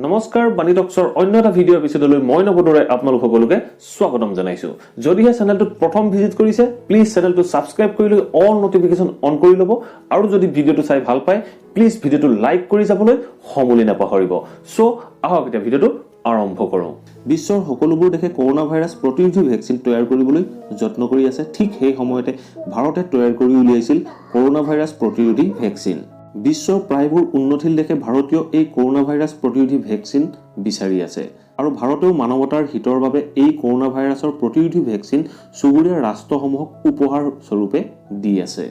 নমস্কাৰ, বাণী টক্সৰ অন্য এটা ভিডিঅ' এপিছডলৈ মই নৱদৰে আপোনালোক সকলোকে স্বাগতম জনাইছোঁ। যদিহে চেনেলটোত প্ৰথম ভিজিট কৰিছে, প্লিজ চেনেলটো ছাবস্ক্ৰাইব কৰি লৈ অল নটিফিকেশ্যন অন কৰি ল'ব আৰু যদি ভিডিঅ'টো চাই ভাল পায়, প্লিজ ভিডিঅ'টো লাইক কৰি যাবলৈ সমূলি নাপাহৰিব। চ' আহক, এতিয়া ভিডিঅ'টো আৰম্ভ কৰোঁ। বিশ্বৰ সকলোবোৰ দেশে কৰোণা ভাইৰাছ প্ৰতিৰোধী ভেকচিন তৈয়াৰ কৰিবলৈ যত্ন কৰি আছে। ঠিক সেই সময়তে ভাৰতে তৈয়াৰ কৰি উলিয়াইছিল কৰোণা ভাইৰাছ প্ৰতিৰোধী ভেকচিন। বিশ্বৰ প্ৰায়বোৰ উন্নতশীল দেশে ভাৰতীয় এই কৰোণা ভাইৰাছ প্ৰতিৰোধী ভেকচিন বিচাৰি আছে আৰু ভাৰতেও মানৱতাৰ হিতৰ বাবে এই কৰোণা ভাইৰাছৰ প্ৰতিৰোধী ভেকচিন চুবুৰীয়া ৰাষ্ট্ৰসমূহক উপহাৰ স্বৰূপে দি আছে।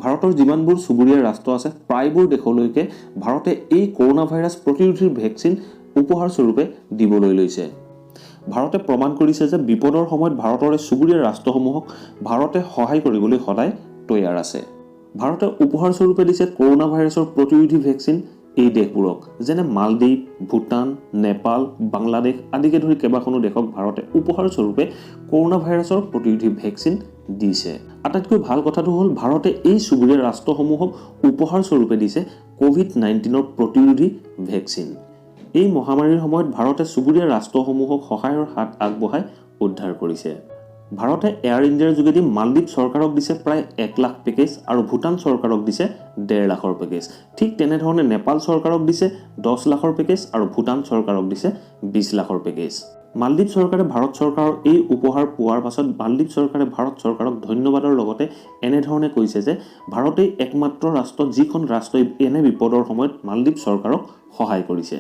ভাৰতৰ যিমানবোৰ চুবুৰীয়া ৰাষ্ট্ৰ আছে, প্ৰায়বোৰ দেশলৈকে ভাৰতে এই কৰোণা ভাইৰাছ প্ৰতিৰোধী ভেকচিন উপহাৰ স্বৰূপে দিবলৈ লৈছে। ভাৰতে প্ৰমাণ কৰিছে যে বিপদৰ সময়ত ভাৰতৰ এই চুবুৰীয়া ৰাষ্ট্ৰসমূহক ভাৰতে সহায় কৰিবলৈ সদায় তৈয়াৰ আছে। ভাৰতে উপহাৰ স্বৰূপে দিছে কৰোণা ভাইৰাছৰ প্ৰতিৰোধী ভেকচিন এই দেশবোৰক, যেনে মালদ্বীপ, ভূটান, নেপাল, বাংলাদেশ আদিকে ধৰি কেইবাখনো দেশক ভাৰতে উপহাৰ স্বৰূপে কৰোণা ভাইৰাছৰ প্ৰতিৰোধী ভেকচিন দিছে। আটাইতকৈ ভাল কথাটো হ'ল, ভাৰতে এই চুবুৰীয়া ৰাষ্ট্ৰসমূহক উপহাৰ স্বৰূপে দিছে ক'ভিড-19ৰ প্ৰতিৰোধী ভেকচিন। এই মহামাৰীৰ সময়ত ভাৰতে চুবুৰীয়া ৰাষ্ট্ৰসমূহক সহায়ৰ হাত আগবঢ়াই উদ্ধাৰ কৰিছে। ভাৰতে এয়াৰ ইণ্ডিয়াৰ যোগেদি মালদ্বীপ চৰকাৰক দিছে প্ৰায় 1 লাখ পেকেজ আৰু ভূটান চৰকাৰক দিছে 1.5 লাখৰ পেকেজ। ঠিক তেনেধৰণে নেপাল চৰকাৰক দিছে 10 লাখৰ পেকেজ আৰু ভূটান চৰকাৰক দিছে 20 লাখৰ পেকেজ। মালদ্বীপ চৰকাৰে ভাৰত চৰকাৰৰ এই উপহাৰ পোৱাৰ পাছত মালদ্বীপ চৰকাৰে ভাৰত চৰকাৰক ধন্যবাদৰ লগতে এনেধৰণে কৈছে যে ভাৰতেই একমাত্ৰ ৰাষ্ট্ৰ, যিখন ৰাষ্ট্ৰই এনে বিপদৰ সময়ত মালদ্বীপ চৰকাৰক সহায় কৰিছে।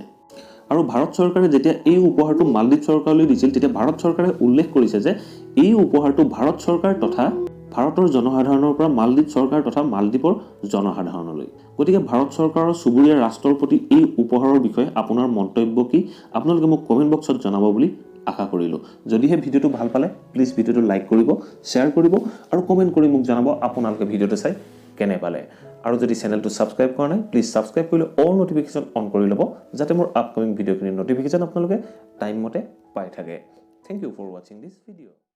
আৰু ভাৰত চৰকাৰে যেতিয়া এই উপহাৰটো মালদ্বীপ চৰকাৰলৈ দিছিল, তেতিয়া ভাৰত চৰকাৰে উল্লেখ কৰিছে যে এই উপহাৰটো ভাৰত চৰকাৰ তথা ভাৰতৰ জনসাধাৰণৰ পৰা মালদ্বীপ চৰকাৰ তথা মালদ্বীপৰ জনসাধাৰণলৈ। গতিকে ভাৰত চৰকাৰৰ চুবুৰীয়া ৰাষ্ট্ৰৰ প্ৰতি এই উপহাৰৰ বিষয়ে আপোনাৰ মন্তব্য কি, আপোনালোকে মোক কমেণ্ট বক্সত জনাব বুলি আশা কৰিলোঁ। যদিহে ভিডিঅ'টো ভাল পালে, প্লিজ ভিডিঅ'টো লাইক কৰিব, শ্বেয়াৰ কৰিব আৰু কমেণ্ট কৰি মোক জনাব আপোনালোকে ভিডিঅ'টো চাই কেনে পালে। আৰু যদি চেনেলটো ছাবস্ক্ৰাইব কৰা নাই, প্লিজ ছাবস্ক্ৰাইব কৰি অল নটিফিকেশ্যন অন কৰি ল'ব, যাতে মোৰ আপকামিং ভিডিঅ'খিনিৰ নটিফিকেশ্যন আপোনালোকে টাইম মতে পাই থাকে। Thank you for watching this video.